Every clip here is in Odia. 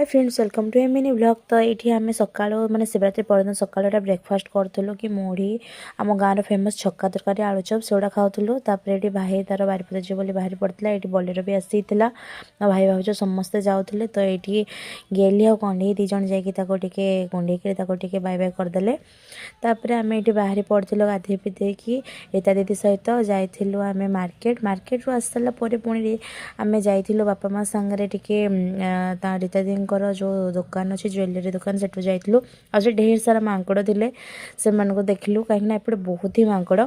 Friends, welcome to a mini vlog। ତ ଏଇଠି ଆମେ ସକାଳୁ, ମାନେ ଶିବରାତ୍ରି ପରଦିନ ସକାଳୁ ଏଇଟା ବ୍ରେକଫାଷ୍ଟ କରୁଥିଲୁ କି ମୁଢ଼ି, ଆମ ଗାଁର ଫେମସ୍ ଛକା ତରକାରୀ, ଆଳୁଚପ, ସେଗୁଡ଼ା ଖାଉଥିଲୁ। ତାପରେ ଏଠି ଭାଇ ତାର ବାରିପଦା ଯିବ ବୋଲି ବାହାରି ପଡ଼ିଥିଲା। ଏଇଠି ବଲେରୋ ବି ଆସିଥିଲା ଆଉ ଭାଇ ଭାଉଜ ସମସ୍ତେ ଯାଉଥିଲେ। ତ ଏଇଠି ଗେଲି ଆଉ କଣ୍ଢେଇ ଦୁଇ ଜଣ ଯାଇକି ତାକୁ ଟିକେ କୁଣ୍ଢେଇକିରି ତାକୁ ଟିକେ ବାଇ ବାଇ କରିଦେଲେ। ତାପରେ ଆମେ ଏଇଠି ବାହାରି ପଡ଼ିଥିଲୁ, ଗାଧେଇ ପିଧେଇକି ରୀତା ଦିଦି ସହିତ ଯାଇଥିଲୁ ଆମେ ମାର୍କେଟ। ମାର୍କେଟରୁ ଆସିସାରିଲା ପରେ ପୁଣି ଆମେ ଯାଇଥିଲୁ ବାପା ମା ସାଙ୍ଗରେ ଟିକେ ତା ରୀତା ଦିଦିଙ୍କର ଯେଉଁ ଦୋକାନ ଅଛି, ଜୁଏଲାରୀ ଦୋକାନ, ସେଠୁ ଯାଇଥିଲୁ। ଆଉ ସେ ଢେର ସାରା ମାଙ୍କଡ଼ ଥିଲେ, ସେମାନଙ୍କୁ ଦେଖିଲୁ, କାହିଁକିନା ଏପଟେ ବହୁତ ହି ମାଙ୍କଡ଼।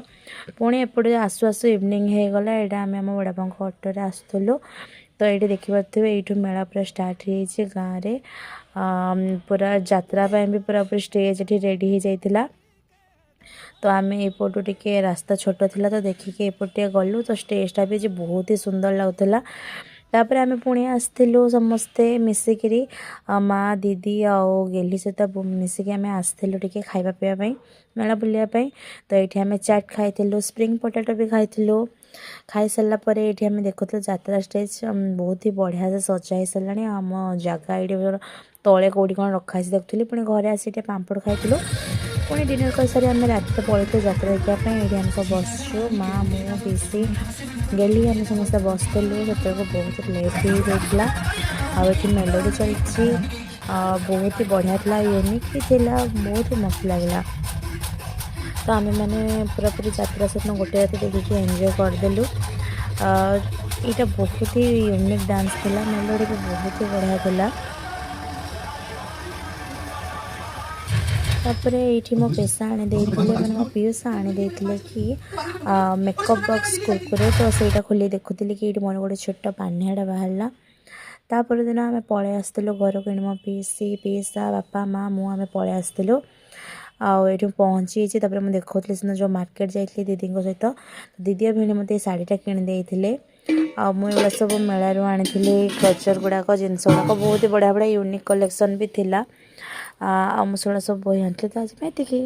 ପୁଣି ଏପଟେ ଆସୁ ଆସୁ ଇଭିନିଂ ହେଇଗଲା। ଏଇଟା ଆମେ ଆମ ବଡ଼ବାପାଙ୍କ ଅଟୋରେ ଆସୁଥିଲୁ। ତ ଏଇଠି ଦେଖିପାରୁଥିବେ, ଏଇଠୁ ମେଳା ପୁରା ଷ୍ଟାର୍ଟ ହେଇଯାଇଛି ଗାଁରେ। ପୁରା ଯାତ୍ରା ପାଇଁ ବି ପୁରା ଷ୍ଟେଜ୍ ଏଠି ରେଡ଼ି ହେଇଯାଇଥିଲା। ତ ଆମେ ଏପଟୁ ଟିକେ ରାସ୍ତା ଛୋଟ ଥିଲା, ତ ଦେଖିକି ଏପଟେ ଟିକେ ଗଲୁ। ତ ଷ୍ଟେଜ୍ଟା ବି ଆଜି ବହୁତ ହି ସୁନ୍ଦର ଲାଗୁଥିଲା। ତାପରେ ଆମେ ପୁଣି ଆସିଥିଲୁ ସମସ୍ତେ ମିଶିକିରି, ମା, ଦିଦି ଆଉ ଗେଲି ସହିତ ମିଶିକି ଆମେ ଆସିଥିଲୁ ଟିକେ ଖାଇବା ପିଇବା ପାଇଁ, ମେଳା ବୁଲିବା ପାଇଁ। ତ ଏଇଠି ଆମେ ଚାଟ୍ ଖାଇଥିଲୁ, ସ୍ପ୍ରିଙ୍ଗ ପଟାଟୋ ବି ଖାଇଥିଲୁ। ଖାଇସାରିଲା ପରେ ଏଇଠି ଆମେ ଦେଖୁଥିଲୁ ଯାତ୍ରା ଷ୍ଟେଜ୍ ବହୁତ ହି ବଢ଼ିଆ ସେ ସଜା ହେଇସାରିଲାଣି। ଆଉ ଆମ ଜାଗା ଏଇଠି ତଳେ କେଉଁଠି କ'ଣ ରଖା ହେଇଛି ଦେଖୁଥିଲି। ପୁଣି ଘରେ ଆସି ଟିକେ ପାମ୍ପଡ଼ ଖାଇଥିଲୁ। ପୁଣି ଡିନର୍ କରିସାରି ଆମେ ରାତିରେ ପଳେଇଥିଲୁ ଯାତ୍ରା ଦେଖିବା ପାଇଁ। ଏଇଠି ଆମେ ସବୁ ବସିଛୁ, ମା, ମୁଁ, ପିସି, ଗେଲି, ଆମେ ସମସ୍ତେ ବସିଥିଲୁ। ସେତେବେଳକୁ ବହୁତ ଲେଟ୍ ହେଇଯାଇଥିଲା। ଆଉ ଏଠି ମେଲୋଡ଼ି ଚାଲିଛି। ବହୁତ ହି ବଢ଼ିଆ ଥିଲା, ୟୁନିକ୍ ବି ଥିଲା, ବହୁତ ହି ମସ୍ତ ଲାଗିଲା। ତ ଆମେମାନେ ପୁରାପୁରି ଯାତ୍ରା ସେଦିନ ଗୋଟେ ରାତି ଦେଖିକି ଏନ୍ଜୟ କରିଦେଲୁ। ଏଇଟା ବହୁତ ହି ୟୁନିକ୍ ଡାନ୍ସ ଥିଲା, ମେଲୋଡ଼ି ବି ବହୁତ ହି ବଢ଼ିଆ ଥିଲା। ତାପରେ ଏଇଠି ମୋ ପେସା ଆଣି ଦେଇଥିଲେ, ମାନେ ମୋ ପିଉସା ଆଣି ଦେଇଥିଲେ କି ମେକଅପ୍ ବକ୍ସ, କୁରକୁରେ। ତ ସେଇଟା ଖୋଲି ଦେଖୁଥିଲି କି ଏଇଠି ମୋର ଗୋଟେ ଛୋଟ ପାନିଆଟା ବାହାରିଲା। ତାପର ଦିନ ଆମେ ପଳେଇ ଆସିଥିଲୁ ଘରକୁ। ଏଇଠି ମୋ ପିଉସୀ, ପିଉସା, ବାପା, ମା, ମୁଁ, ଆମେ ପଳେଇ ଆସିଥିଲୁ ଆଉ ଏଇଠି ପହଞ୍ଚି ଯାଇଛି। ତାପରେ ମୁଁ ଦେଖାଉଥିଲି ସେଦିନ ଯେଉଁ ମାର୍କେଟ ଯାଇଥିଲି ଦିଦିଙ୍କ ସହିତ, ଦିଦି ଆଉ ଭିଣେଇ ମୋତେ ଏଇ ଶାଢ଼ୀଟା କିଣି ଦେଇଥିଲେ। ଆଉ ମୁଁ ଏଗୁଡ଼ା ସବୁ ମେଳାରୁ ଆଣିଥିଲି, କ୍ଲଚର୍ ଗୁଡ଼ାକ, ଜିନିଷ ଗୁଡ଼ାକ ବହୁତ ବଢ଼ିଆ ବଢ଼ିଆ ୟୁନିକ୍ କଲେକ୍ସନ୍ ବି ଥିଲା। ଆଉ ମୁଁ ସେଗୁଡ଼ା ସବୁ ବୋହି ଆଣିଥିଲି। ତ ଆଜି ପାଇଁ ଏତିକି।